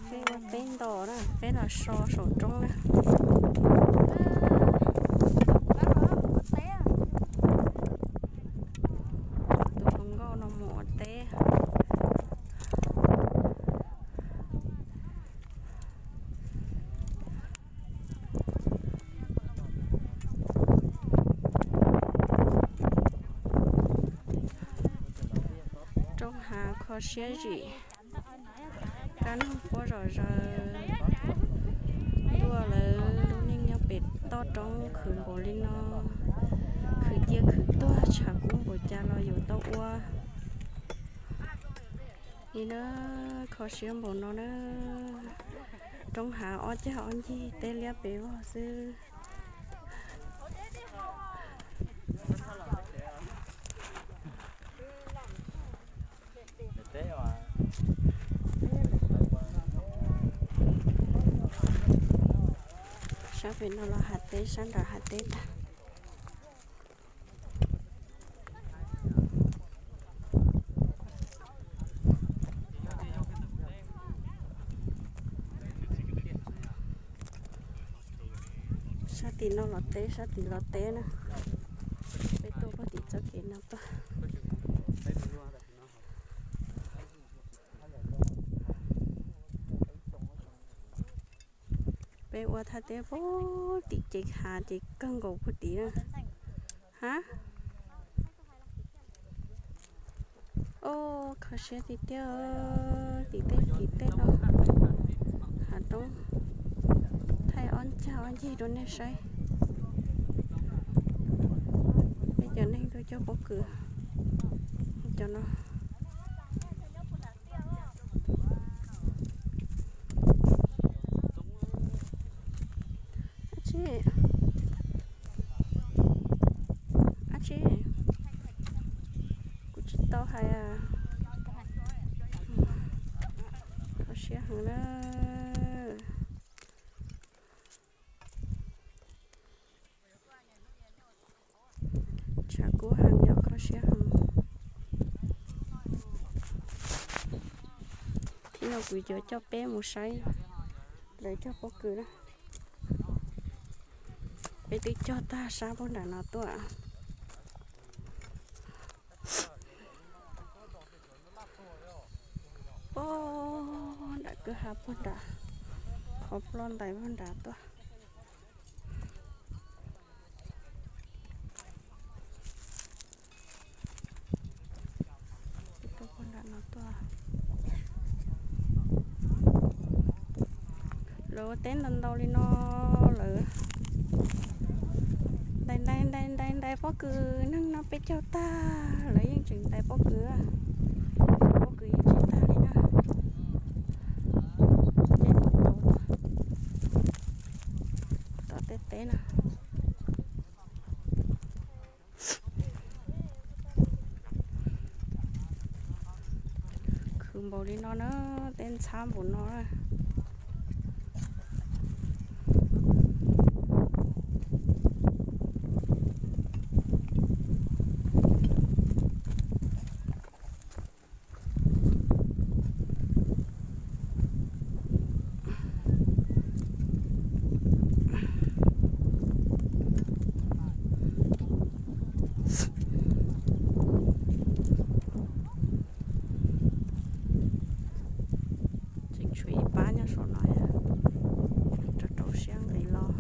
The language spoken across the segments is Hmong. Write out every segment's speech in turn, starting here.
Peb ua teb nto na, peb los so saum roob na. Tus hluas nkauj no mus ua teb. Roob hav kho siab zim, kab noog quaj zom zaws. Tuaj lawv lub neej nyob pem toj roob khwv npaum li no, khwv cia khwv tuag tshav kub npaum cas los yuav tau ua li na. Kho siab npaum no na. Roob hav ob cag ob ncig, teb liab pes vog xwb. Sab pem no los hav teb, sab nram hav teb tag. Sab tim no los teb, sab tim los teb na. Peb tuaj puag tim txoj kev no tuaj. Peb ua thaj teb puag tim ces hav ces kawg nkaus puag tim na. Hab. Os, kho siab tiag tiag, tim tej tim tej no. Hav roob thaij ob cag ob ncig rau nej saib. Peb cov neeg tuaj cog pob kws, cov no. Ab tsi, ab tsi, kuv tsis tau hais. Kho siab heev na. Tshav kub heev yom, kho siab heev. Thib no kuv yuav coj peb mus saib lawv cog pob kws na. Peb twb cog tag sab puag nram no tuaj. Os, nram kwj ha puag nrad, qhov ploj ntais puag nrad tuaj. Tuaj puag nram no tuaj. Lawv ua teb ntau ntau li no, lawv ntais ntais ntais ntais ntais pob kws, neeg no peb caug tag, lawv yeej tseem ntais pob kws, pob kws yeej tsis tag li na. Ces mus tau tom tej teb na. Khwv npaum li no na, tej ntxhab npaum no na. Tseem tshuav ib pab nyob saum no, rau rau siab nqis los.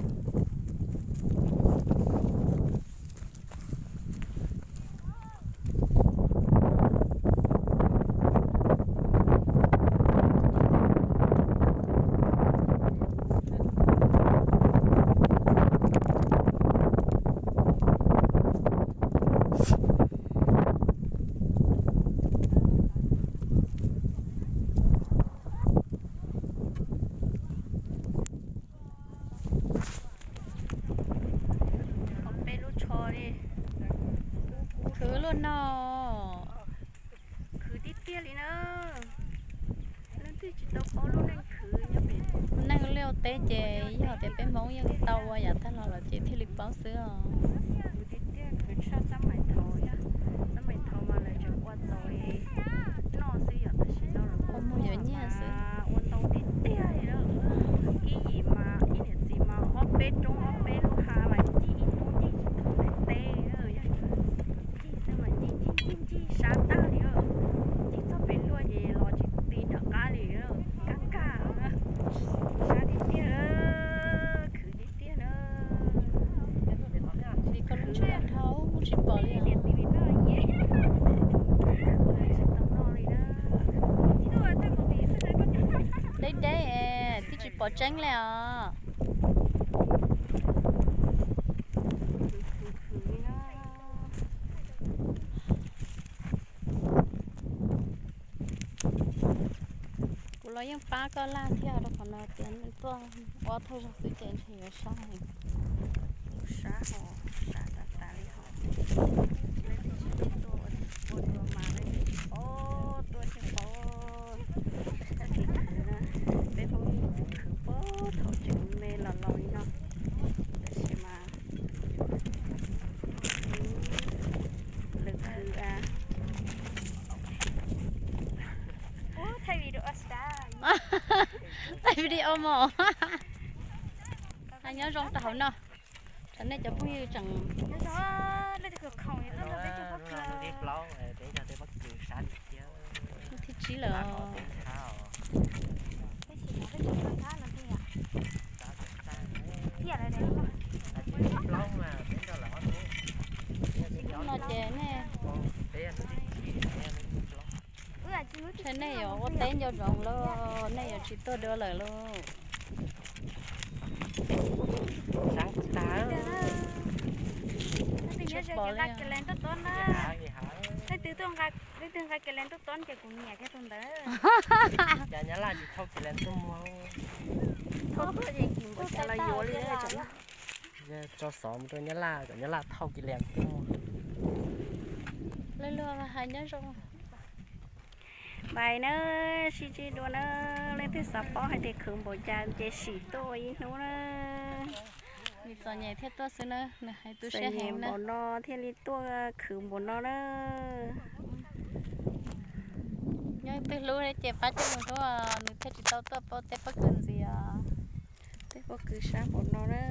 Peb lub tsho li, khwv luaj no. Khwv tiag tiag li na. Leej twg tsis tau paub lub neej khwv nyob pem, neej liaj teb ces yog tias peb Hmoob yeej tau ua yav tag los lawm ces thiaj li paub xwb os. Khwv tiag tiag, khwv tshaj xab mais thaum, xab mais thaum mas lawv tseem ua txaus li noj xwb yom, tam sim no lawv ua muag yuav nyiaj xwb, ua ntau Pom tseeb li os. Kuv los yeej pab koj laj thiab rau qhov no tias tuaj ua thawj zaug xwb ces ntshe yuav sab heev. Sab hos, sab tas tas li hos. Leej twg tsis tuaj ua dua mas leej twg tsis paub tuaj thiaj paub. Tab sis khwv na, peb Hmoob yeej txwm khwv puag thaum tseem me los laus li no. Tab sis mas lawv khwv thaij video mos. Hais nyob zoo rau hauv no, tsam nej cov phooj ywg tseem. Lub thib tsib lawm. Lub no ces nej, ntshe nej yuav ua teb nco ntsoov lauj, nej yuav tsis tuaj dua lawm lauj. Leej twg nqa Kilen tuaj tob ces kuv nyiam kiag tus ntawd. Cas Nyab Laj tsis thauj Kilen tuaj muag? Thauj tuaj ces kim npaum cas los yuav li. Tso xov mus rau Nyab Laj kom Nyab Laj thauj Kilen tuaj muag. Luag luag hais nyob zoo. Bye na, sib ntsib dua na, leej twg xav paub hais tias khwv npaum cas ces sim tuaj ua ib hnub na. Nws txom nyem thiaj tuaj xwb na, nws hais tu siab heev na. Npaum no thiaj li tuaj khwv npaum no na. Nyob twg hlub ces pab coj mus hlub, nws thiaj tsis tau tuaj paub teb pob kws ntxiv os. Teb pob kws sab npaum no na.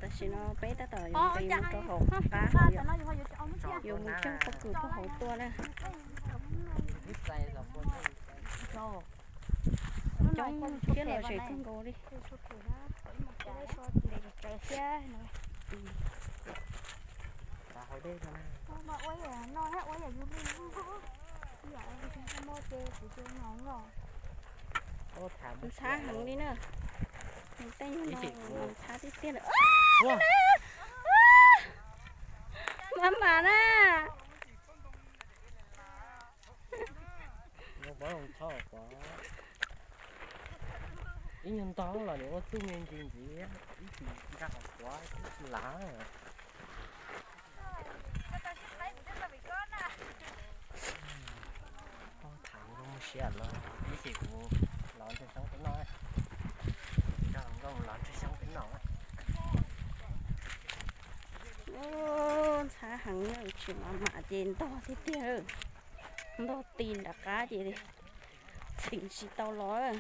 Tam sim no peb tab tom yuav nqis mus rau hauv qab hauv, yuav mus cog pob kws puag hauv tuaj na. Coob thiab lom zem kawg nkaus li. Ntxhab heev li na. Tej nyuag no ntxhab tiag tiag lawm. Maj mam na. Ib nyuag ntog los nws ua txuj me ntsis ntxiv, ib chim nqa qhov quav tsis lav. Tham zoo siab lawm, ib chim kuv los ntsug xyoob peb noj, nrog nkauj los ntsug xyoob peb noj. Ntxhab heev, tsis mam mam ces ntog tiag tiag, ntog ti nram qab ces txheem tsis tau los.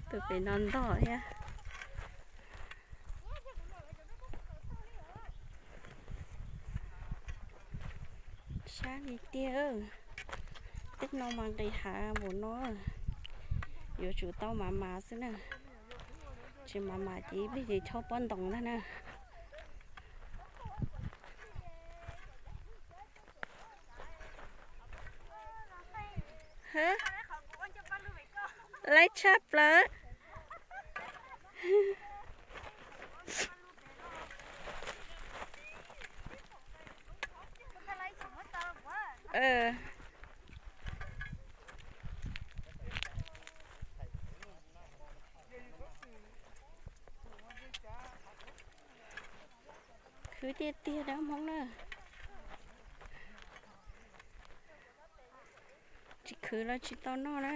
Tus pem no ntog thiab. Sab li tiag, tej no mas nqis hav npaum no, yuav tsum tau mam mam xwb na, tsis mam mam ces ib pliag ces chob pob ntoos ntag na. Laib tshaj plaws. Khwv tiag tiag dab Hmoob na. Tsis khwv los tsis tau noj na.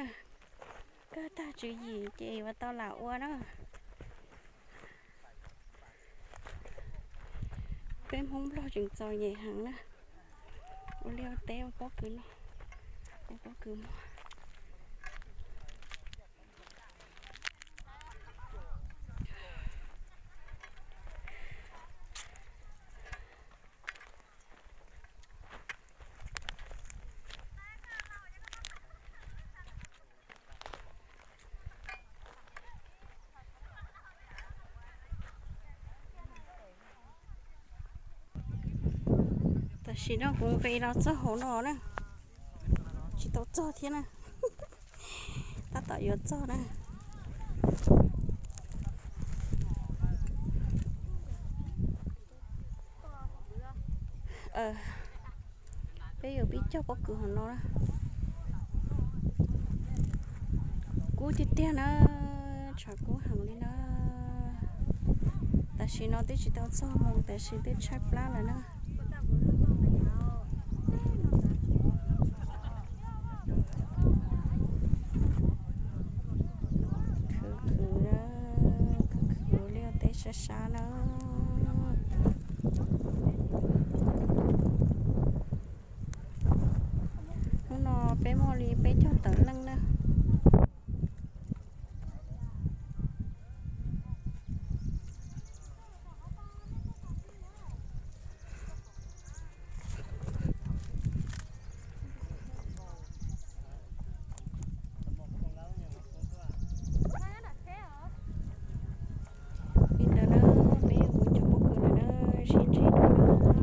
Kawg tag tswv yim ces yuav tau lam ua na. Peb Hmoob Nplog tseem txom nyem heev na. Ua liaj ua teb ua pob kws noj, ua pob kws muag. Sim no kuv nqis los txog hauv no na, tsis tau txog thiab na, tab tom yuav txog na. Peb yuav pib cog pob kws hauv no na. Kub tiag tiag na, tshav kub heev li na. Tam sim no twb tsis tau txog moo, tam sim twb tshaib plab lawm na. Khwv khwv na, khwv khwv liaj teb sab sab na. Hnub no peb muaj li peb caug tawm leej na. Li ntawd na, peb yuav mus cog pob kws lawm na, sib ntsib dua na.